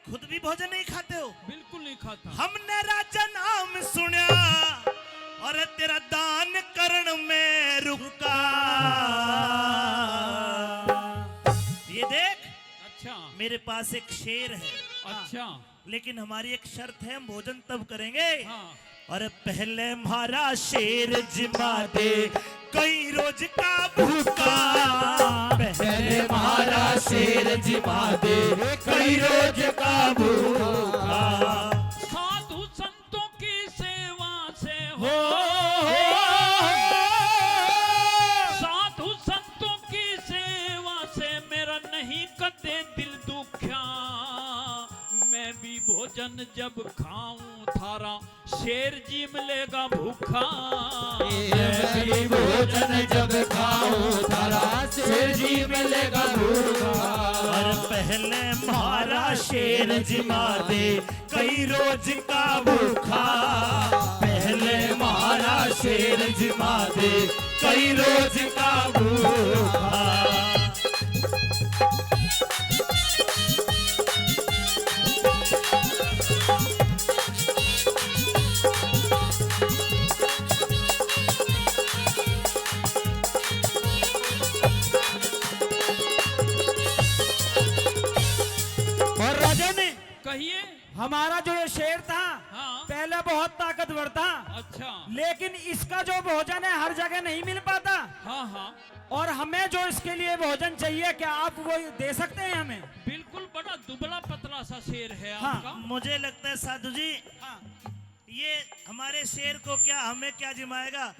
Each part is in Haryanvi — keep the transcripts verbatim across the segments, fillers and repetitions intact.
खुद भी भोजन नहीं खाते हो? बिल्कुल नहीं खाता। हमने राजा नाम सुना और तेरा दान करण में रुका। ये देख, अच्छा। मेरे पास एक शेर है। अच्छा। लेकिन हमारी एक शर्त है, हम भोजन तब करेंगे। हाँ। और पहले म्हारा शेर जिमा दे, कई रोज का भूखा। पहले म्हारा शेर जिमा दे, कई रोज का भूखा। साधु संतों की सेवा से हो, हो, हो। साधु संतों की सेवा से मेरा नहीं कदे दिल दुख्या। मैं भी भोजन जब खाऊं थारा, शेर जीम लेगा भूखा। मैं भी भोजन जब खाऊं थारा, शेर जीम लेगा भूखा। और पहले म्हारा शेर जिमा दे, कई रोज का भूखा। पहले म्हारा शेर जिमा दे, कई रोज का भूखा। और राजा ने कहिए। हमारा जो ये शेर था, हाँ। पहले बहुत ताकतवर था, अच्छा। लेकिन इसका जो भोजन है, हर जगह नहीं मिल पाता। हाँ, हाँ। और हमें जो इसके लिए भोजन चाहिए, क्या आप वो दे सकते हैं हमें? बिल्कुल, बड़ा दुबला पतला सा शेर है हाँ। आपका। मुझे लगता है साधु जी, हाँ। ये हमारे शेर को क्या, हमें क्या जिमाएगा?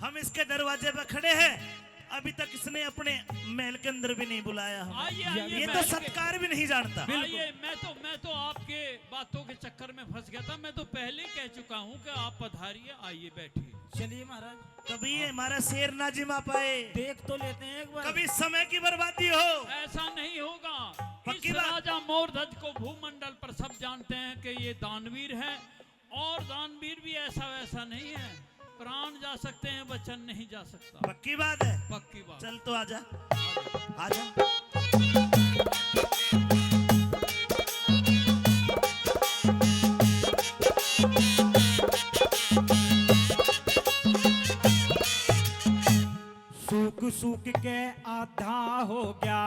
हम इसके दरवाजे पे खड़े हैं, अभी तक इसने अपने महल के अंदर भी नहीं बुलाया हमें। आइए, आइए, ये तो महल के सत्कार भी नहीं जानता। बिल्कुल। आइए, मैं तो, मैं तो आपके बातों के चक्कर में फंस गया था। मैं तो पहले कह चुका हूँ कि आप पधारिए, आइए, बैठिए। चलिए महाराज। कभी ये हमारा शेर ना जिमा पाए। देख तो लेते हैं एक बार। कभी समय की बर्बादी हो। ऐसा नहीं होगा। पक्की इस बात। राजा मोरध्वज को भूमंडल पर सब जानते हैं कि ये दानवीर है, और दानवीर भी ऐसा वैसा नहीं है। प्राण जा सकते हैं, वचन नहीं जा सकता। पक्की बात है? पक्की बात। चल तो आजा। आजा। सूख सूख के आधा हो गया,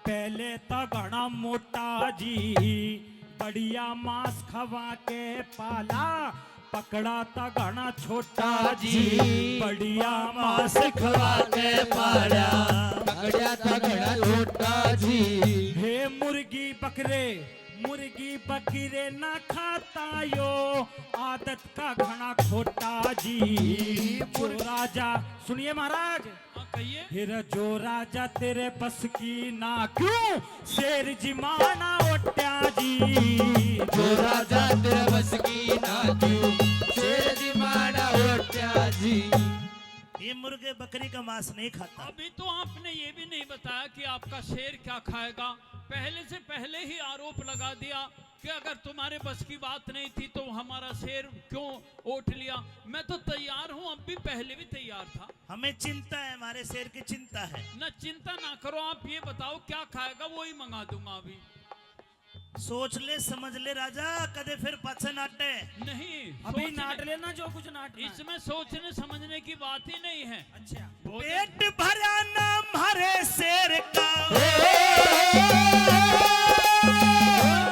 पहले तो घणा मोटा जी, बढ़िया मांस खवा के पाला, पकड़ा तो घणा छोटा जी, बढ़िया मांस खवा के पाला, पकड़ा तो घणा छोटा जी। हे मुर्गी बकरे, मुर्गी बकरे ना खाता यो, आदत का घणा खोटा जी। जो राजा, सुनिए महाराज, हाँ, कहिए। फिर जो राजा तेरे बस की ना क्यों, शेर जिमाना ओट्या जी। जो राजा तेरे बस की ना क्यों, शेर जिमाना ओट्या जी। ये मुर्गे बकरी का मांस नहीं खाता। अभी तो आपने ये भी नहीं बताया कि आपका शेर क्या खाएगा। पहले से पहले ही आरोप लगा दिया कि अगर तुम्हारे बस की बात नहीं थी तो हमारा शेर क्यों ओट लिया। मैं तो तैयार हूँ, अब भी पहले भी तैयार था। हमें चिंता है, हमारे शेर की चिंता है। ना चिंता ना करो, आप ये बताओ क्या खाएगा, वो ही मंगा दूंगा अभी। सोच ले, समझ ले राजा, कदे फिर पाछे नाटे। नहीं, अभी सोचने नाट लेना जो कुछ नाटना है। इसमें सोचने समझने की बात ही नहीं है। अच्छा। भोजन पेट भरा ना मारे शेर का।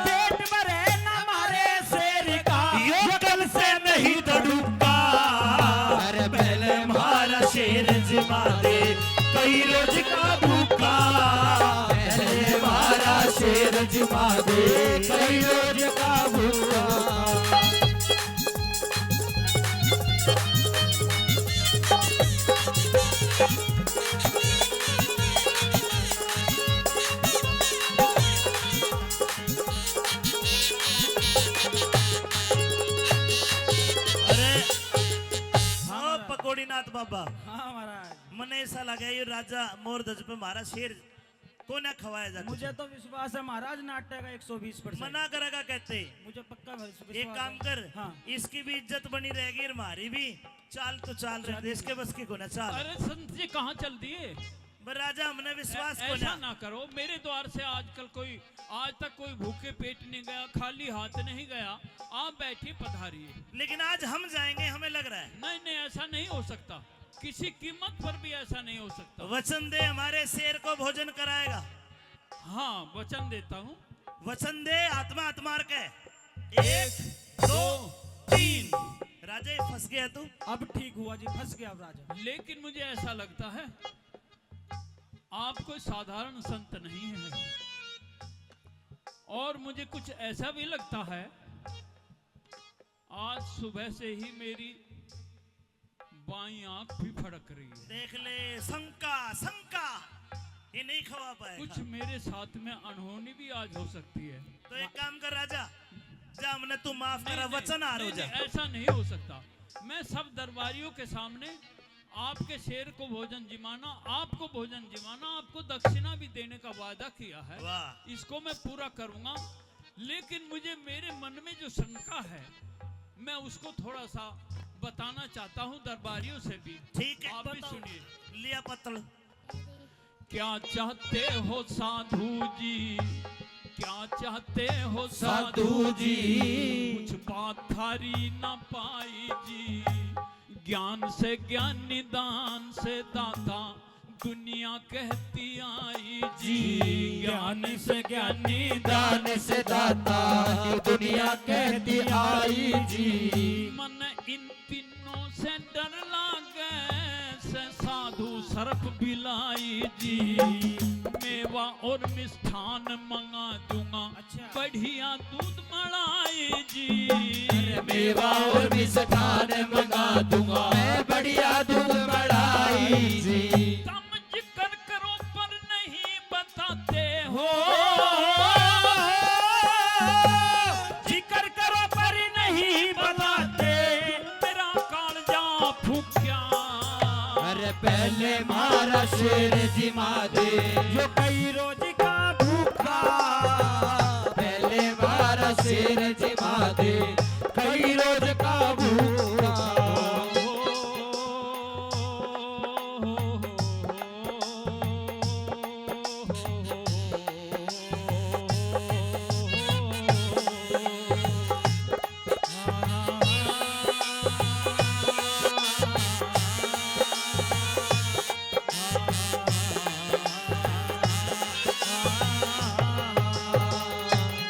पेट भरे ना मारे शेर का। यो कल से नहीं तड़ुका। अरे पहले मारा शेर जिमा दे, कई रोज का भूखा। पहले मारा शेर जिमा दे, कई रोज का भूखा। अरे, हाँ, पकौड़ीनाथ बाबा। हाँ, महाराज। मने ऐसा लगा, ये राजा मोरध्वज पे म्हारा शेर कोना खवाया जाता मुझे है। तो विश्वास है महाराज, नाटेगा एक सौ बीस परसेंट। मना करेगा कहते। मुझे पक्का विश्वास एक काम है। कर, हाँ। इसकी भी इज्जत बनी रहेगी और हमारी भी। चाल तो चाल रहे, चलिए। इसके बस की कोना, चाल। अरे संत जी, कहाँ चल दिए? पर राजा, हमने विश्वास को ऐसा ना करो। मेरे द्वार से आजकल कोई, आज तक कोई भूखे पेट नहीं गया, खाली हाथ नहीं गया। आप बैठिए, पधारिए। लेकिन आज हम जाएंगे, हमें लग रहा है। नहीं, नहीं, ऐसा नहीं हो सकता, किसी कीमत पर भी ऐसा नहीं हो सकता। वचन दे, हमारे शेर को भोजन कराएगा। हाँ, वचन देता हूँ। वचन दे, आत्मा आत्मा के। एक, दो, तीन। राजा, ये फंस गया तू। अब ठीक हुआ जी, फंस गया अब राजा। लेकिन मुझे ऐसा लगता है, आप कोई साधारण संत नहीं है, और मुझे कुछ ऐसा भी लगता है, आज सुबह से ही मेरी बाईं आंख भी फड़क रही है। देख ले, शंका, शंका, ये नहीं खवा पाएगा। कुछ मेरे साथ में अनहोनी भी आज हो सकती है। तो एक काम कर राजा, जा, हमने तू माफ करा, वचन हार हो जा। ऐसा नहीं हो सकता। मैं सब दरबारियों के सामने आपके शेर को भोजन जिमाना, आपको भोजन जिमाना, आपको दक्षिणा भी देने का वादा किया है। वाह। इसको मैं पूरा करूंगा, लेकिन मुझे, मेरे मन में जो शंका है, मैं उसको थोड़ा सा बताना चाहता हूँ दरबारियों से भी। ठीक है, आप भी सुनिए। लिया पत्तल। क्या चाहते हो साधु जी, क्या चाहते हो साधु जी? कुछ बात थारी ना पाई जी। ज्ञान से ज्ञानी, दान से दाता, दुनिया कहती आई जी। ज्ञान से ज्ञानी, दान से दाता, दुनिया कहती आई जी। मन इन तीनों से डर लागे, से साधु सर्प बिलाई जी। मेवा और मिष्ठान मंगा दूंगा, अच्छा। बढ़िया दूध मलाई जी। अरे मेवा और मिष्ठान मंगा दूंगा मैं, बढ़िया दूध मलाई जी। कम जिक्र करो पर नहीं बताते हो। जिक्र करो पर नहीं बताते। मेरा कालजा फूक्या। अरे पहले मारा शेर जिमा दे, जो कई रोज का भूखा। पहले मारा शेर जिमा दे, कई रोज का भूखा।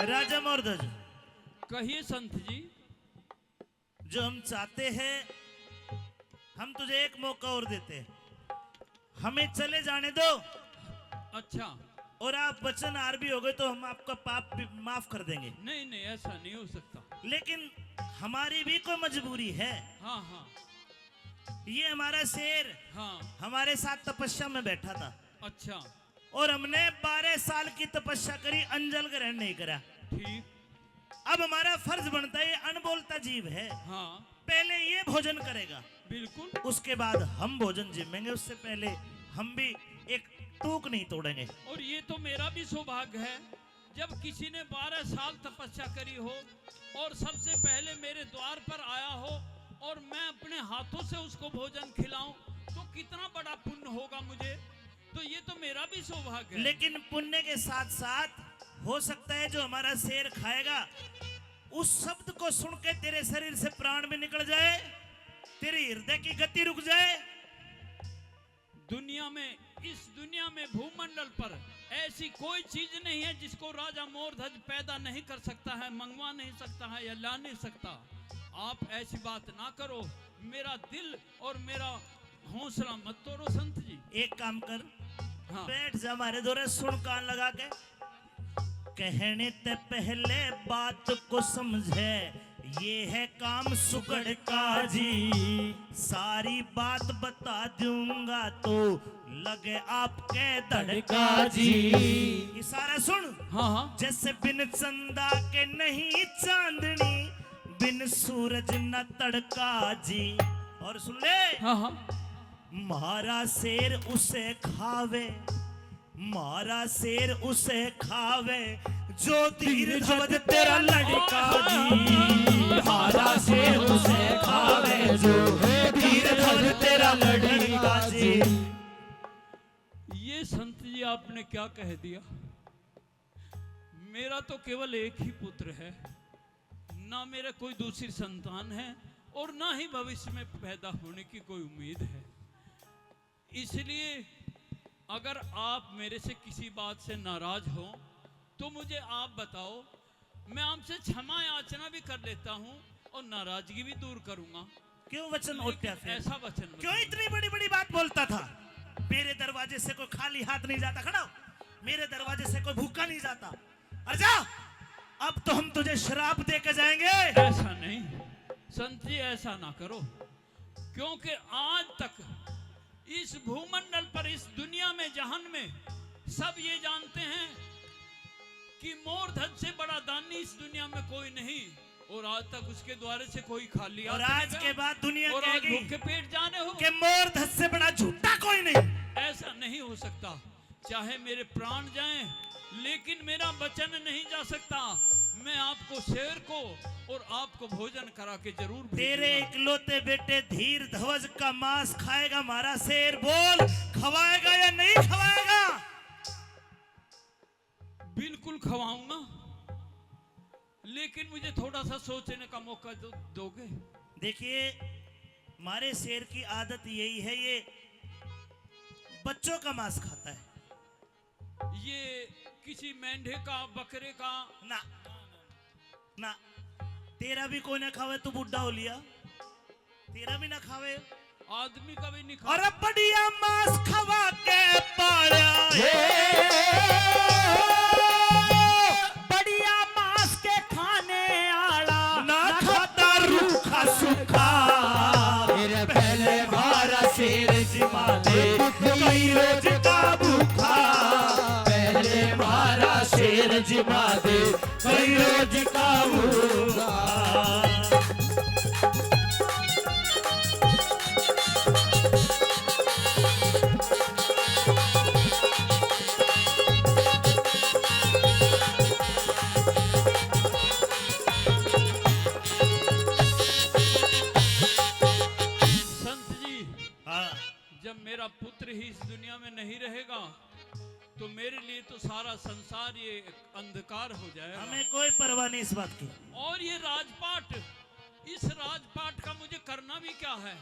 राजा मोरध्वज। कहिए संत जी। जो हम चाहते हैं, हम तुझे एक मौका और देते हैं, हमें चले जाने दो। अच्छा। और आप वचन हार भी हो गए तो हम आपका पाप भी माफ कर देंगे। नहीं, नहीं, ऐसा नहीं हो सकता। लेकिन हमारी भी कोई मजबूरी है। हाँ, हाँ। ये हमारा शेर, हाँ। हमारे साथ तपस्या में बैठा था। अच्छा। और हमने बारह साल की तपस्या करी, अंजल ग्रहण नहीं करा। ठीक। अब हमारा फर्ज बनता है, ये अनबोलता जीव है, हाँ। पहले ये भोजन करेगा, बिल्कुल। उसके बाद हम भोजन जिमेंगे, उससे पहले हम भी एक टूक नहीं तोड़ेंगे। और ये तो मेरा भी सौभाग्य है, जब किसी ने बारह साल तपस्या करी हो और सबसे पहले मेरे द्वार पर आया हो और मैं अपने हाथों से उसको भोजन खिलाऊं, तो कितना बड़ा पुण्य होगा मुझे। तो ये तो मेरा भी सौभाग्य है। लेकिन पुण्य के साथ साथ हो सकता है जो हमारा शेर खाएगा, उस शब्द को सुन के तेरे शरीर से प्राण भी निकल जाए, तेरे हृदय की गति रुक जाए। दुनिया में, इस दुनिया में, भूमंडल पर ऐसी कोई चीज नहीं है जिसको राजा मोरध्वज पैदा नहीं कर सकता है, मंगवा नहीं सकता है या ला नहीं सकता। आप ऐसी बात ना करो, मेरा दिल और मेरा हौसला मत तोड़ो संत जी। एक काम कर, हाँ। बैठ जा हमारे धोरे, सुन कान लगा के। कहने ते पहले बात को समझे, ये है काम सुगड़ का जी। सारी बात बता दूंगा तो लगे आपके धड़का जी। इशारा सुन। हाँ, हाँ। जैसे बिन चंदा के नहीं चांदनी, बिन सूरज न तड़का जी। और सुन ले। हाँ, हाँ। मारा शेर उसे खावे, मारा शेर उसे खावे, जो धीर धवज तेरा लड़का जी। मारा शेर उसे खावे, जो धीर धवज तेरा लड़का जी। ये आपने क्या कह दिया? मेरा तो केवल एक ही पुत्र है, ना मेरा कोई दूसरी संतान है और ना ही भविष्य में पैदा होने की कोई उम्मीद है। इसलिए अगर आप मेरे से किसी बात से नाराज हो तो मुझे आप बताओ, मैं आपसे क्षमा याचना भी कर लेता हूँ और नाराजगी भी दूर करूंगा। क्यों वचन लेकिन ओट्या फिर? ऐसा वचन मत क्यों बोलो। इतनी बड़ी-बड़ी बात बोलता था? मेरे दरवाजे से कोई खाली हाथ नहीं जाता। खड़ा हो। मेरे दरवाजे से कोई भूखा नहीं जाता। और जा, अब तो हम तुझे श्राप दे के जाएंगे। ऐसा नहीं संत जी, ऐसा ना करो, क्योंकि आज तक इस भूमंडल पर, इस दुनिया में, जहान में सब ये जानते हैं कि मोर ध्वज से बड़ा दानी इस दुनिया में कोई नहीं, और आज तक उसके द्वारे से कोई खाली और हाथ आज नहीं गया। के बाद दुनिया और आज कहेगी भूखे पेट जाने हो। कि मोर ध्वज से बड़ा झूठा कोई नहीं। ऐसा नहीं हो सकता। चाहे मेरे प्राण जाएं, लेकिन मेरा वचन नहीं जा सकता। मैं आपको शेर को और आपको भोजन करा के जरूर तेरे भेजूंगा। इकलौते बेटे धीर ध्वज का मांस खाएगा हमारा शेर। बोल, खवाएगा या नहीं खवाएगा? बिल्कुल खवाऊंगा, लेकिन मुझे थोड़ा सा सोचने का मौका दो, दोगे? देखिए, हमारे शेर की आदत यही है, ये बच्चों का मांस खाता है। ये किसी मेंढे का, बकरे का? ना, ना, तेरा भी कोई ना खावे, तू बूढ़ा हो लिया, तेरा भी ना खावे। आदमी का भी नहीं खा। अरे बढ़िया मांस खवा के पाला है। बढ़िया मांस के खाने आला ना ना खाता रूखा सूखा। मेरे पहले मारा शेर जिमा दे, कई रोज का भूखा। पहले मारा शेर जिमा दे, कई रोज का भूखा। संत जी, हाँ। जब मेरा पुत्र ही इस दुनिया में नहीं रहेगा, तो मेरे लिए तो सारा संसार ये अंधकार हो जाएगा। हमें कोई परवाह नहीं इस बात की। और ये राजपाट, इस राजपाट का मुझे करना भी क्या है?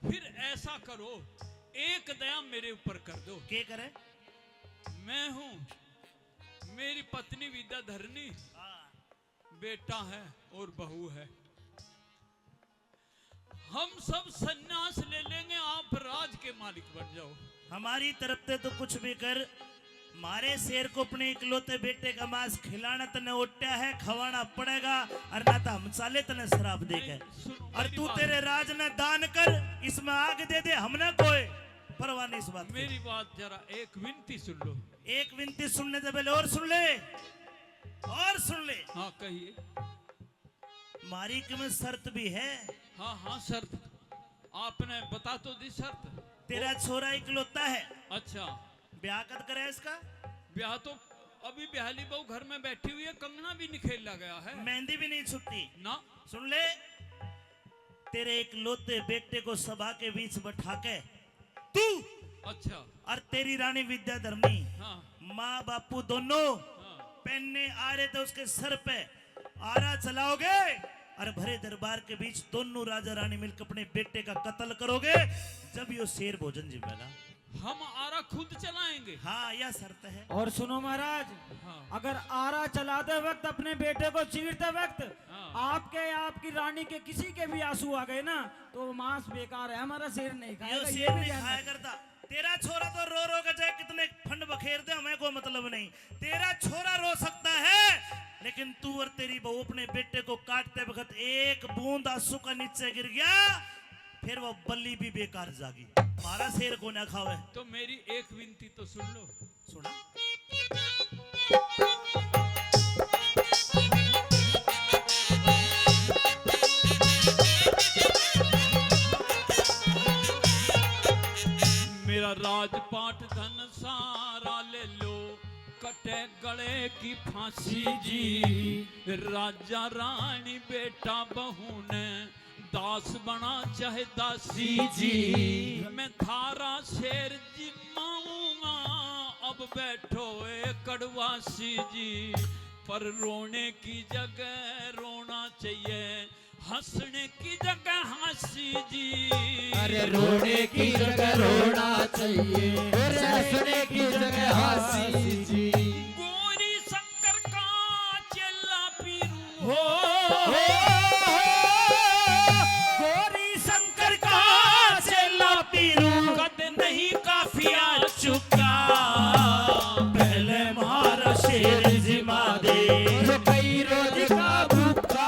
फिर ऐसा करो, एक दया मेरे ऊपर कर दो। के करे? मैं हूँ, मेरी पत्नी विद्याधरणी, हाँ। बेटा है और बहू है। हम सब संन्यास ले लेंगे, आप राज के मालिक बन जाओ। हमारी तरफ से तो कुछ भी कर, मारे शेर को अपने इकलौते बेटे का मांस खिलाना तने ओट्या है, खवाना पड़ेगा, और ना तो हम चाले तने श्राप देके। नहीं, सुनो, और मेरी तू बात। तेरे राज ने दान कर, इसमें आग दे दे, हमने कोई परवाह नहीं इस बात की। मेरी बात जरा एक विनती सुन लो। एक विनती सुनने से पहले और सुन ले, और सुन ले। हाँ, कहिए। मारी के में शर्त भी है। हाँ, हाँ, शर्त। आपने बता तो दी शर्त। तेरा छोरा इकलौता है। अच्छा। ब्याह कद करे इसका? ब्याह तो अभी ब्याहली बहू घर में बैठी हुई है, कंगना भी नहीं खेला गया है। मेहंदी भी नहीं छुट्टी। ना। सुन ले, तेरे इकलौते बेटे को सभा के बीच बैठा के तू अच्छा। और तेरी रानी विद्याधरणी, हाँ। माँ बापू दोनों हाँ। पहनने आ रहे थे उसके सर पे आरा चलाओगे और भरे दरबार के बीच दोनों राजा रानी मिलकर अपने बेटे का कत्ल करोगे, जब यो शेर भोजन जिमेगा। हम आरा खुद चलाएंगे। हाँ, यह शर्त है। और सुनो महाराज, हाँ। अगर आरा चलाते वक्त, अपने बेटे को चीरते वक्त हाँ। आपके या आपकी रानी के किसी के भी आंसू आ गए ना, तो वो मांस बेकार है, हमारा शेर नहीं खाएगा, यो ये शेर भी नहीं ध्यान खाया रखना। करता। तेरा छोरा तो रो रो के चाहे कितने फंड बखेर दे, हमें कोई मतलब नहीं। तेरा छोरा रो सकता है, लेकिन तू और तेरी बहू अपने बेटे को काटते वक्त एक बूंद आंसू का नीचे गिर गया, फिर वो बलि भी बेकार जागी। मारा शेर को ना खावे। तो मेरी एक विनती तो सुन लो। सुना। मेरा राजपाट धन सारा ले लो, कटे गले की फांसी जी। राजा रानी बेटा बहू ने दास बना चाहे दासी जी, मैं थारा शेर जिमाऊंगा अब बैठो ए कड़वासी जी, पर रोने की जगह रोना चाहिए, हंसने की जगह हंसी जी। अरे रोने की जगह रोना चाहिए, अरे हंसने की जगह हंसी जी। गौरी शंकर का चेला पीरू हो, गौरी शंकर का चेला पीरू, कद नहीं काफिया चुका, पहले म्हारा शेर जिमा दे, जो कई रोज का भूखा,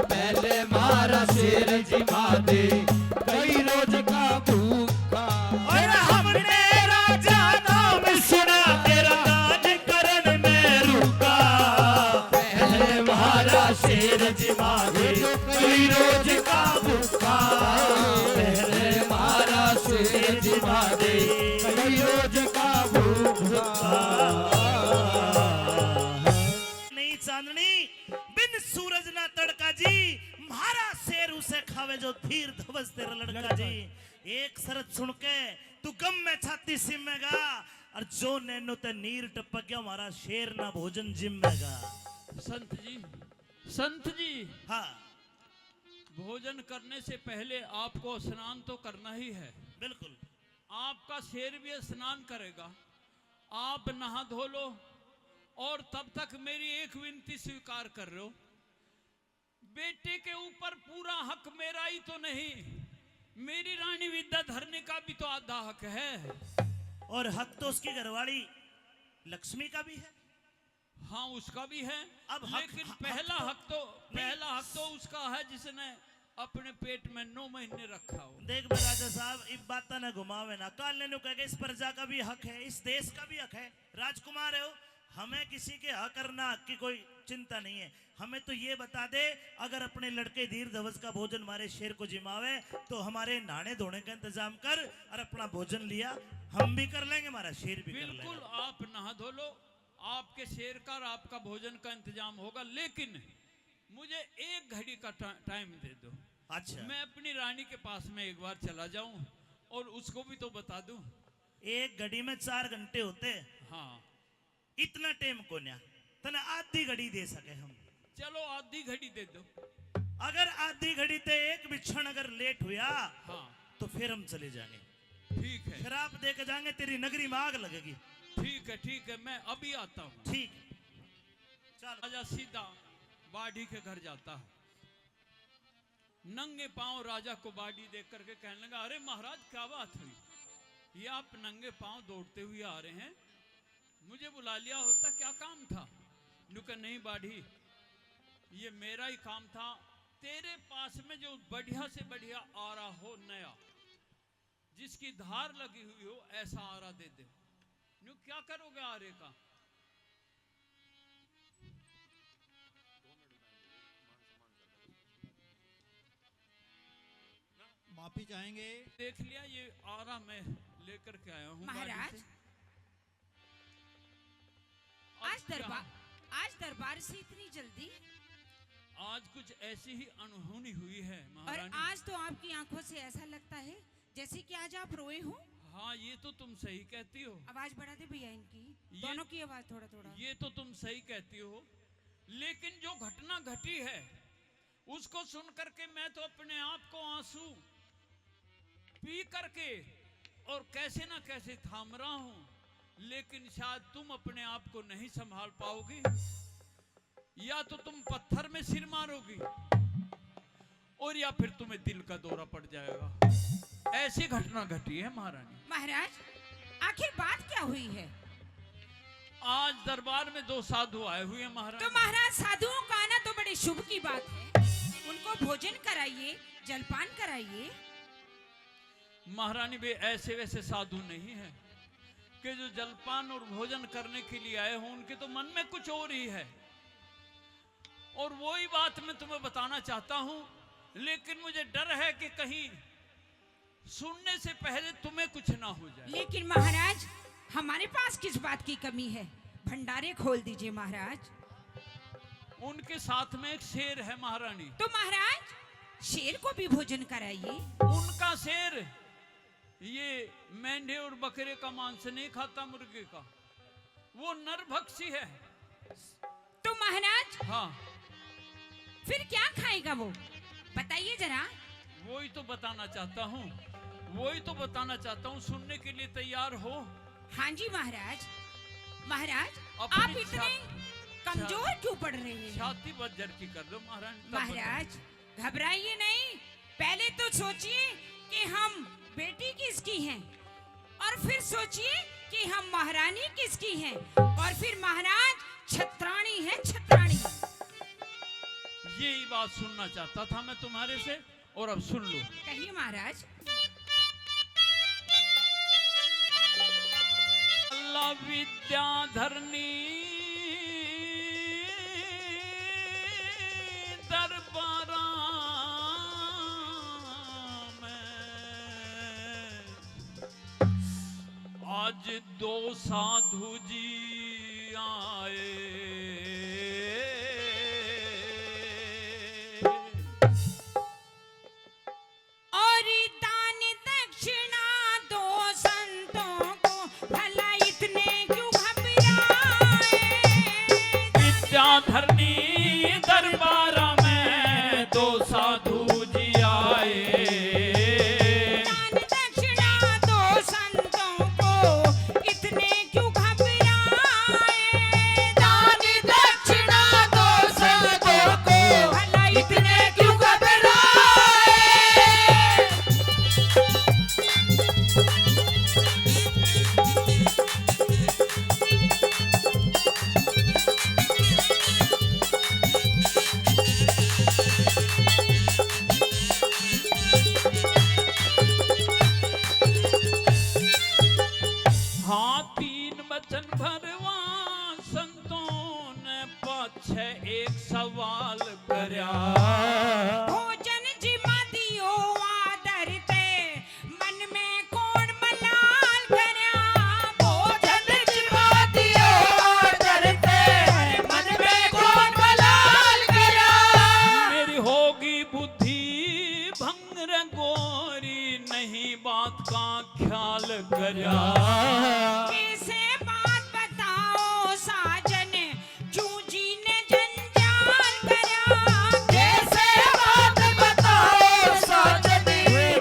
पहले म्हारा शेर जिमा दे, कई रोज का भूखा। और हमने राजा नाम सुना, तेरा राज करण में रुका, पहले म्हारा शेर जिमा दे, कई रोज का भूखा, पहले म्हारा शेर जिमा दे, कई रोज का भूखा। नहीं चांदनी, बिन सूरज ना तड़का जी, म्हारा शेर उसे खावे जो धीर धवज तेरा लड़का जी। एक शरत सुन के तू गम में छाती सिमेगा, और जो नैनो ते नीर टपक गया, म्हारा शेर ना भोजन जिमेगा। संत जी, संत जी। हाँ। भोजन करने से पहले आपको स्नान तो करना ही है। बिल्कुल। आपका शेर भी स्नान करेगा, आप नहा धो लो, और तब तक मेरी एक विनती स्वीकार कर लो। बेटे के ऊपर पूरा हक मेरा ही तो नहीं, मेरी रानी विद्याधरणी का भी तो आधा हक है। और हक तो उसकी घरवाली लक्ष्मी का भी है। हाँ, उसका भी है। अब हक, लेकिन हक, पहला हक तो, हक तो, नहीं। पहला हक तो उसका है जिसने अपने पेट में नौ महीने रखा हो। देख बे राजा साहब, इब बातां ने घुमावे ना। काल ने न्यू कह के इस प्रजा का भी हक है, इस देश का भी हक है। राजकुमार है हो, हमें किसी के हक और ना हक की कोई चिंता नहीं है। हमें तो ये बता दे, अगर अपने लड़के धीर धवज का भोजन हमारे शेर को जिमावे, तो हमारे नहाने धोने का इंतजाम कर और अपना भोजन लिया, हम भी कर लेंगे, हमारा शेर भी कर लेगा। बिल्कुल, आप नहा धो लो, आपके शेर का और आपका भोजन का इंतजाम होगा, लेकिन मुझे एक घड़ी का टा-, टाइम दे दो। अच्छा। मैं अपनी रानी के पास में एक बार चला जाऊं और उसको भी तो बता दूं। एक घड़ी में चार घंटे होते। हाँ। इतना टाइम कोन्या, तने आधी घड़ी दे सके हम। चलो, आधी घड़ी दे दो। अगर आधी घड़ी ते एक भी क्षण अगर लेट हुआ, हाँ। तो फिर हम चले जाएंगे। ठीक है। शराब दे के जाएंगे, तेरी नगरी में आग लगेगी। ठीक है, ठीक है, मैं अभी आता हूँ। ठीक। चल। राजा सीधा बाढ़ी के घर जाता है। नंगे पांव राजा को बाढ़ी देख करके कहने लगा, "अरे महाराज, क्या बात हुई? ये आप नंगे पांव दौड़ते हुए आ रहे हैं, मुझे बुला लिया होता, क्या काम था?" न्यू कहा, "नहीं बाढ़ी, ये मेरा ही काम था, तेरे पास में जो बढ़िया से बढ़िया आरा हो, नया, जिसकी धार लगी हुई हो, ऐसा आरा दे दे।" न्यू, क्या करोगे आरे का? माफी चाहेंगे। देख लिया, ये आरा मैं लेकर के आया हूँ बाढ़ी महाराज। से। आज आज क्या? दरबार, आज दरबार से इतनी जल्दी? आज कुछ ऐसी ही अनहोनी हुई है, और महारानी। आज तो आपकी आंखों से ऐसा लगता है जैसे कि आज आप रोए हो। हाँ, ये तो तुम सही कहती हो। आवाज बढ़ा दे भैया इनकी, ये, दोनों की आवाज थोड़ा थोड़ा। ये तो तुम सही कहती हो, लेकिन जो घटना घटी है, उसको सुन करके मैं तो अपने आप को आंसू पी करके और कैसे ना कैसे थाम रहा हूं, लेकिन शायद तुम अपने आप को नहीं संभाल पाओगी। या तो तुम पत्थर में सिर मारोगी और या फिर तुम्हें दिल का दौरा पड़ जाएगा। ऐसी घटना घटी है महारानी। महाराज, आखिर बात क्या हुई है? आज दरबार में दो साधु आए हुए हैं महाराज। तो महाराज, साधुओं का आना तो बड़ी शुभ की बात है। उनको भोजन कराइए, जलपान कराइए। महारानी, वे ऐसे वैसे साधु नहीं हैं कि जो जलपान और भोजन करने के लिए आए हों। उनके तो मन में कुछ और ही है। और वही बात मैं तुम्हें बताना चाहता हूं, लेकिन मुझे डर है कि कहीं सुनने से पहले तुम्हें कुछ ना हो जाए। लेकिन महाराज, हमारे पास किस बात की कमी है? भंडारे खोल दीजिए महाराज। उनके साथ में एक शेर है महारानी। तो महाराज, शेर को भी भोजन कराइए। उनका शेर ये मेंढे और बकरे का मांस नहीं खाता, मुर्गे का, वो नरभक्षी है। तो महाराज, हाँ। फिर क्या खाएगा वो, बताइए जरा। वही तो बताना चाहता हूँ, वही तो बताना चाहता हूँ, सुनने के लिए तैयार हो? हाँ जी महाराज। महाराज, अपनी आप इतने छा-, कमजोर छा-, क्यों पड़ रहे हैं? छाती बज्जर की कर दो महाराज, तब बताओ। महाराज, घबराइए नहीं, पहले तो सोचिए कि हम बेटी किसकी हैं, और फिर सोचिए कि हम महारानी किसकी हैं, और फिर महाराज, छत्राणी है, छत्राणी। यही बात सुनना चाहता था मैं तुम्हारे से, और अब सुन लो। कहिए महाराज। अल्लाह विद्या धरनी दरबारा में, आज दो साधु जी आए। और दान दक्षिणा दो संतों को, भला इतने क्यों घबराए? विद्याधरनी दरबारा में दो साधु जी आए। दान दक्षिणा दो संतों को, इतने क्यों घबराए? दान दक्षिणा दो संतों को, भला इतने क्यों घबराए? हाँ, तीन वचन भरवा संतों ने पाछे एक सवाल करया। भोजन जिमा दियो आदर ते, मन में कौन मलाल करया? भोजन जिमा दियो आदर ते, मन में कौन मलाल करया? मेरी होगी बुद्धि भंग रे गोरी, नहीं बात का ख्याल करया। कैसे बात बताओ साजन, क्यों जी ने जंजाल करया? कैसे बात बताओ साजन,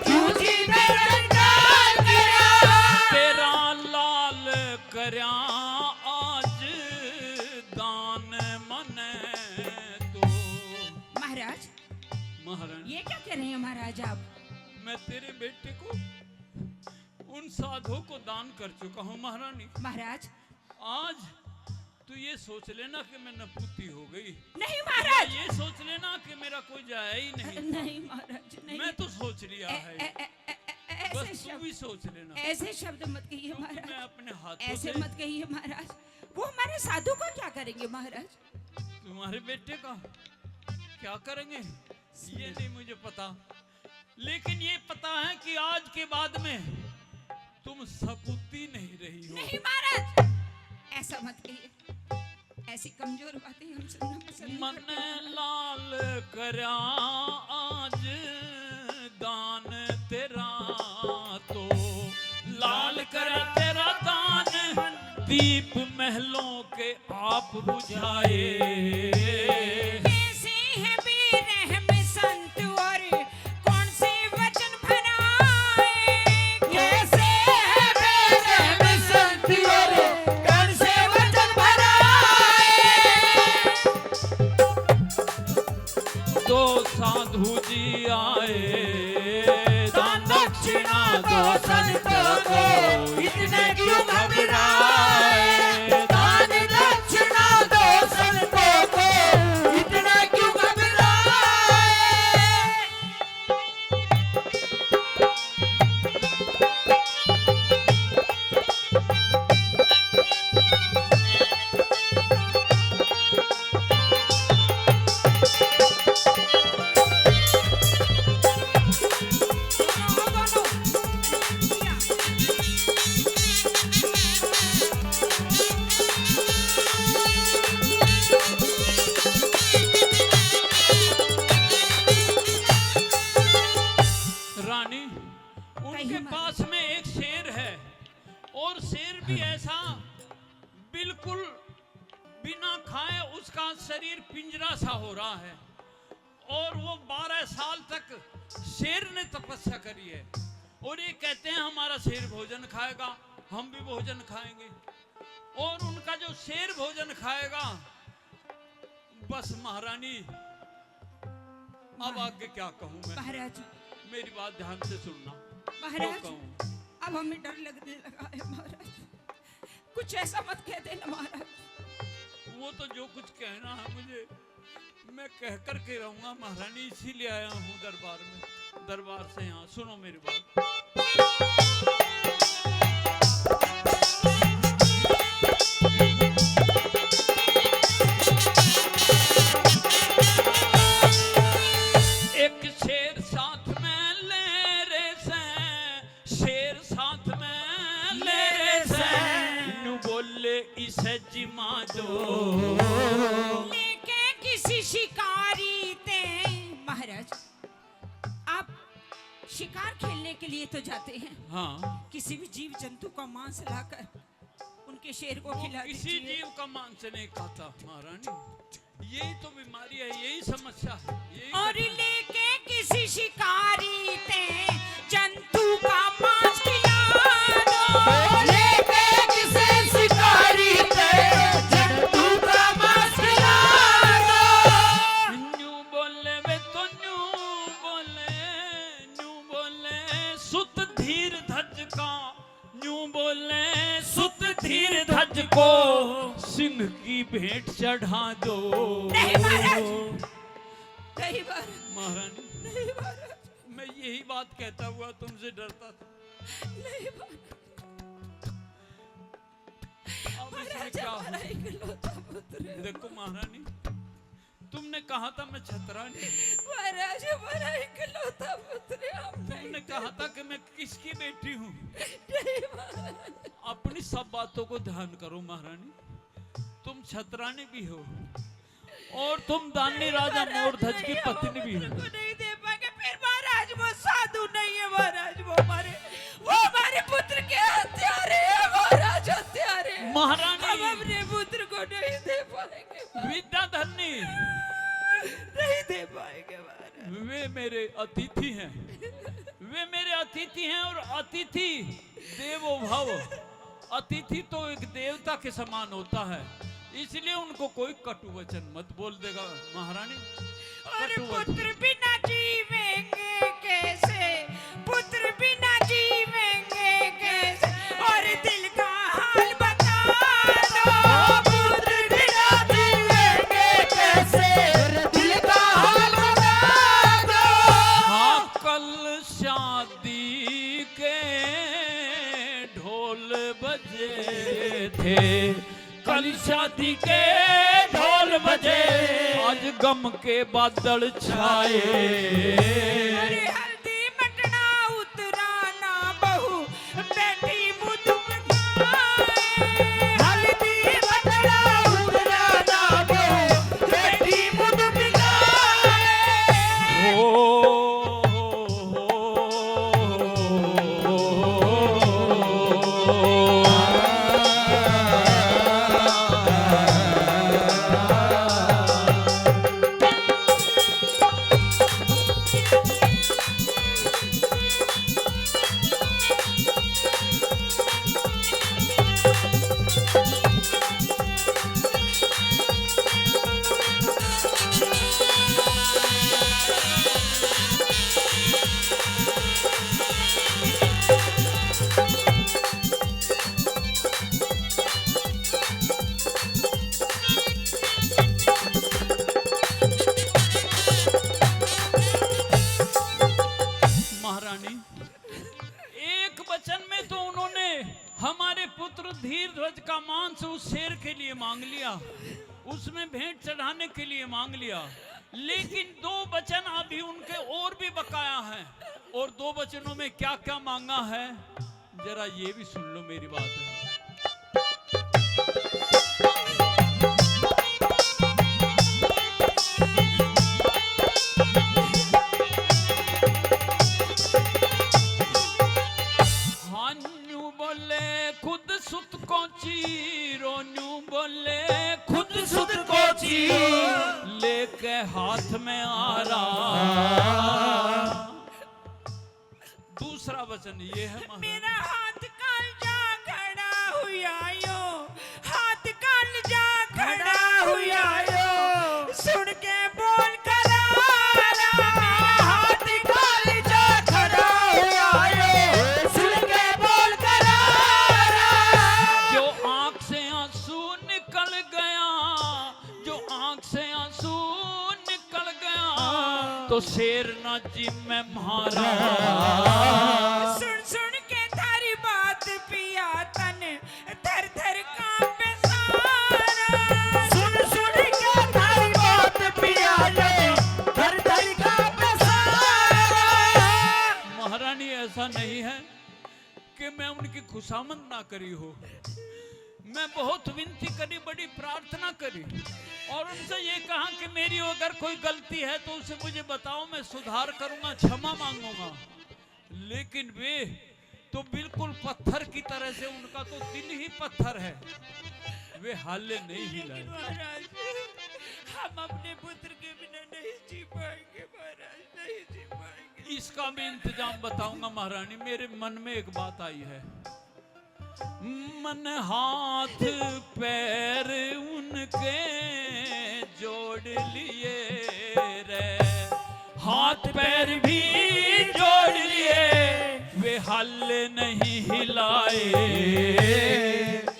क्यों जी ने जंजाल करया? तेरा लाल करया आज दान मने तो। महाराज, महारानी। ये क्या कह रहे हैं महाराज आप? मैं तेरे बेटे को उन साधुओं को दान कर चुका हूँ महारानी। महाराज। आज तू ये सोच लेना कि मैं नपूती हो गई। नहीं महाराज। ये सोच लेना कि मेरा कोई जाया ही नहीं था। नहीं महाराज, नहीं। मैं तो सोच लिया है। ऐसे शब्द, तू भी सोच लेना। ऐसे शब्द मत कहिए महाराज। मैं अपने हाथों से, ऐसे मत कहिए महाराज। वो हमारे साधु का क्या करेंगे महाराज? तुम्हारे बेटे का क्या करेंगे, ये नहीं मुझे पता, लेकिन ये पता है कि आज के बाद में तुम सपूती नहीं रही हो। नहीं महाराज, ऐसा मत कहिए, ऐसी कमजोर बातें हम सुनना पसंद नहीं करते। मन लाल करया आज दान तेरा तो, लाल कर तेरा दान, दीप महलों के आप बुझाए। कैसे हैं बेरहम संत और कौन से वचन भराए? कैसे हैं बेरहम संत और कौन से वचन भराए? दो साधु जी आए, दान दक्षिणा दो संतों को, इतने क्यों घबराए? दान दक्षिणा दो संतों को, इतना क्यों घबराए? शरीर पिंजरा सा हो रहा है और वो बारह साल तक शेर ने तपस्या करी है और ये कहते हैं, "हमारा शेर भोजन खाएगा, हम भी भोजन खाएंगे।" और उनका जो शेर भोजन खाएगा, बस महारानी, अब आगे क्या कहूं मैं? महाराज। मेरी बात ध्यान से सुनना। महाराज, तो कहूं। अब हमें डर लगने लगा है महाराज, कुछ ऐसा मत कह देना महाराज। वो तो जो कुछ कहना है मुझे, मैं कह कर के रहूंगा महारानी, इसीलिए आया हूँ दरबार में, दरबार से यहाँ। सुनो मेरी बात। एक शेर साथ में ले रे से, शेर साथ में ले रे से, न्यू बोले इसे जिमा दो। लेके किसी शिकारी ते। महाराज, आप शिकार खेलने के लिए तो जाते हैं। हाँ। किसी भी जीव जंतु का मांस लाकर उनके शेर को वो खिला किसी दीजिए। जीव का मांस नहीं खाता महारानी, यही तो बीमारी है, यही समस्या है, यही और कठिन। लेके किसी शिकारी ते जंतु का मांस खिला दो। लेके किसी शिकारी ते जंतु का मांस खिला दो। न्यू बोले वे तो न्यू बोले, न्यू बोले सुत धीर धज का, न्यू बोले सुत धीर धज को सिंह की भेंट चढ़ा दो। नहीं महाराज, नहीं महाराज। महारानी, नहीं महाराज। मैं यही बात कहता हुआ तुमसे डरता था। नहीं महाराज। अब इसमें महाराज, क्या हमारा इकलौता पुत्र है। देखो महारानी, तुमने कहा था मैं छतरा नहीं। महाराज, हमारा इकलौता पुत्र है, हम नहीं तुमने कहा था कि मैं किसकी बेटी हूँ। नहीं महाराज। अपनी सब बातों को ध्यान करो महारानी, तुम छतरानी भी हो और तुम दानी राजा महाराज, मोरध्वज की नहीं, हम पत्नी भी हो। पुत्र को नहीं दे पाएंगे, फिर महाराज वो साधु नहीं है महाराज, वो हमारे, वो हमारे पुत्र के हत्यारे हैं महाराज, हत्यारे हैं। महारानी। हम अपने पुत्र को नहीं दे पाएंगे। विद्याधरनी। नहीं दे पाएंगे महाराज। वे मेरे अतिथि हैं, वे मेरे अतिथि हैं और अतिथि देवो भव। अतिथि तो एक देवता के समान होता है, इसलिए उनको कोई कटु वचन मत बोल देगा महारानी। और कटु वचन। पुत्र बिना जीवेंगे कैसे, पुत्र बिना जीवेंगे कैसे, और दिल का हाल बता दो। पुत्र बिना जीवेंगे कैसे, दिल का हाल बता दो। हाँ, कल शादी के ढोल बजे थे, कल शादी के ढोल बजे, आज गम के बादल छाए। अरे हल्दी बटना उतरा ना बहू, बेटी मुँह दुख खाए। हल्दी बटना उतरा ना बहू, बेटी मुँह दुख खाए। ओ, महारानी, एक वचन में तो उन्होंने हमारे पुत्र धीरध्वज का मांस उस शेर के लिए मांग लिया, उसमें भेंट चढ़ाने के लिए मांग लिया, लेकिन दो वचन अभी उनके और भी बकाया हैं। और दो वचनों में क्या-क्या मांगा है, जरा ये भी सुन लो मेरी बात। हाँ, न्यू बोले खुद सुत को चीरो, न्यू बोले खुद सुत को चीरो। हाथ में आ रहा। दूसरा वचन ये है महाराज। मेरा हाथ कालजा खड़ा हुआ यो, हाथ कालजा खड़ा हुआ यो, सुन के बोल करारा। मेरा हाथ कालजा खड़ा हुआ यो, सुन के बोल करारा। जो आंख से आंसू निकल गया, जो आंख से आंसू निकल गया, तो शेर ना जिम में मारा। सुन सुन के थारी बात पिया, तन थर थर कांपे सारा। सुन सुन के थारी बात पिया, तन थर थर कांपे सारा। महारानी, ऐसा नहीं है कि मैं उनकी खुशामद ना करी हो। मैं बहुत विनती करी, बड़ी प्रार्थना करी और उनसे ये कहा कि मेरी अगर कोई गलती है तो उसे मुझे बताओ, मैं सुधार करूंगा, क्षमा मांगूंगा। लेकिन वे तो बिल्कुल पत्थर की तरह से, उनका तो दिल ही पत्थर है, वे हाले नहीं हिलाए। महाराज, हम अपने पुत्र के बिना नहीं जी पाएंगे महाराज, नहीं जी पाएंगे। इसका भी इंतजाम बताऊंगा महारानी। मेरे मन में एक बात आई है। मन हाथ पैर उनके जोड़ लिए रे, हाथ पैर भी जोड़ लिए, वे हाले नहीं हिलाए।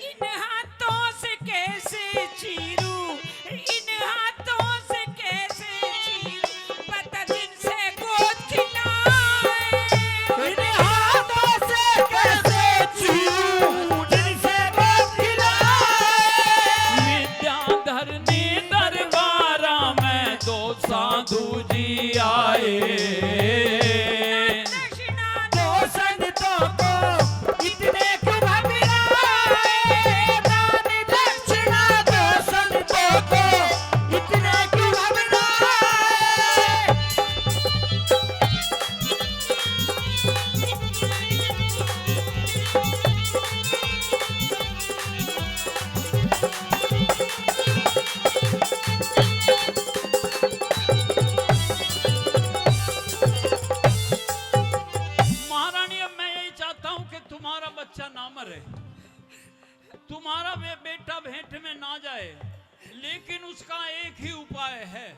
इन हाथों से कैसे चीरूं, इन हाथों से कैसे चीरूं, पता जिनसे गोद खिलाए। इन हाथों से कैसे चीरूं, जिनसे गोद खिलाए। विद्याधर ने दरबारा में दो साधु जी आए। दक्षिणा दो संतों को इतने क्यों घबराए? दान दक्षिणा दो संतों को इतने क्यों घबराए? महारानी, अब मैं यही चाहता हूं कि तुम्हारा बच्चा ना मरे, तुम्हारा बे-, बेटा भेंट में ना जाए, लेकिन उसका एक ही उपाय है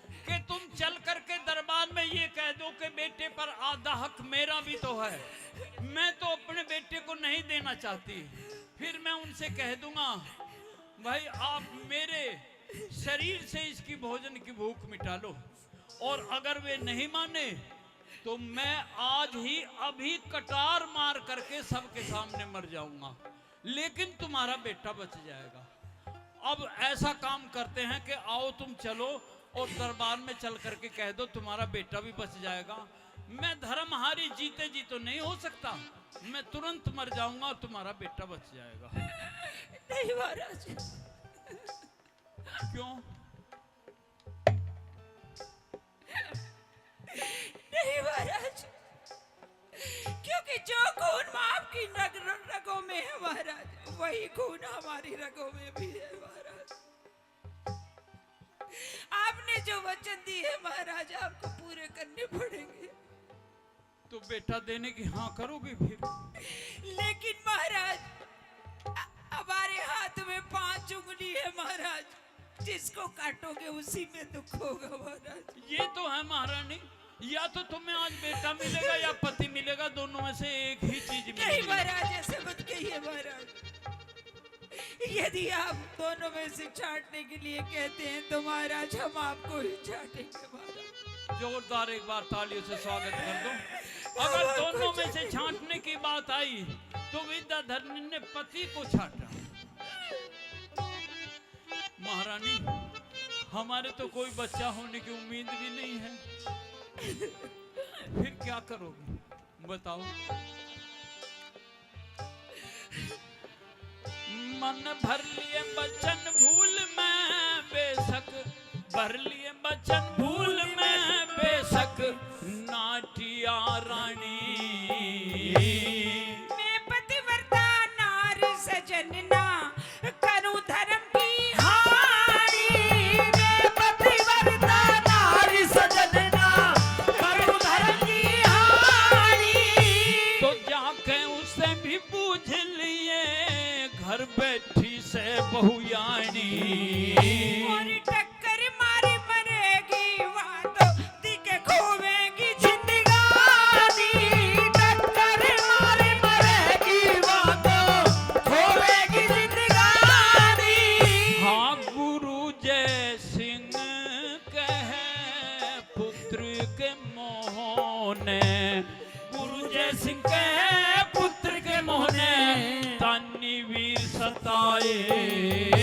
कि तुम चल करके दरबार में ये कह दो कि बेटे पर आधा हक मेरा भी तो है, मैं तो अपने बेटे को नहीं देना चाहती। फिर मैं उनसे कह दूंगा, भाई, आप मेरे शरीर से इसकी भोजन की भूख मिटा लो, और अगर वे नहीं माने तो मैं आज ही अभी कटार मार करके सबके सामने मर जाऊंगा, लेकिन तुम्हारा बेटा बच जाएगा। अब ऐसा काम करते हैं कि आओ, तुम चलो और दरबार में चल करके कह दो, तुम्हारा बेटा भी बच जाएगा। मैं धर्महारी जीते जी तो नहीं हो सकता, मैं तुरंत मर जाऊंगा और तुम्हारा बेटा बच जाएगा। नहीं महाराज। क्यों? नहीं महाराज, क्योंकि जो खून माँ आपकी रग-, रगों में है महाराज, वही खून हमारी रगों में भी है महाराज। आपने जो वचन दिए महाराज, आपको पूरे करने पड़ेंगे। तो बेटा देने की हाँ करोगे फिर? लेकिन महाराज, अ-, हमारे हाथ में पांच उंगली है महाराज, जिसको काटोगे उसी में दुख होगा महाराज। ये तो है महारानी, या तो तुम्हें आज बेटा मिलेगा या पति मिलेगा, दोनों में से एक ही चीज मिलेगी। नहीं महाराज, ऐसे मत कहिए महाराज। यदि आप दोनों में से छांटने के लिए कहते हैं तो महाराज, हम आपको ही छांटेंगे महाराज। जोरदार एक बार तालियों से स्वागत कर दो। अगर दोनों में से छांटने की बात आई तो विद्याधर ने पति को छांटा। महारानी, हमारे तो कोई बच्चा होने की उम्मीद भी नहीं है, फिर क्या करोगे? बताओ। मन भर लिए बचन भूल में बेशक, भर लिए बचन भूल में बेशक, नाटिया रानी। मैं पतिव्रता नारी सजन ना, करूं धर्म की हानि। मैं पतिव्रता ने गुरु जय सिंह के पुत्र के मोहने तानी वीर सताए।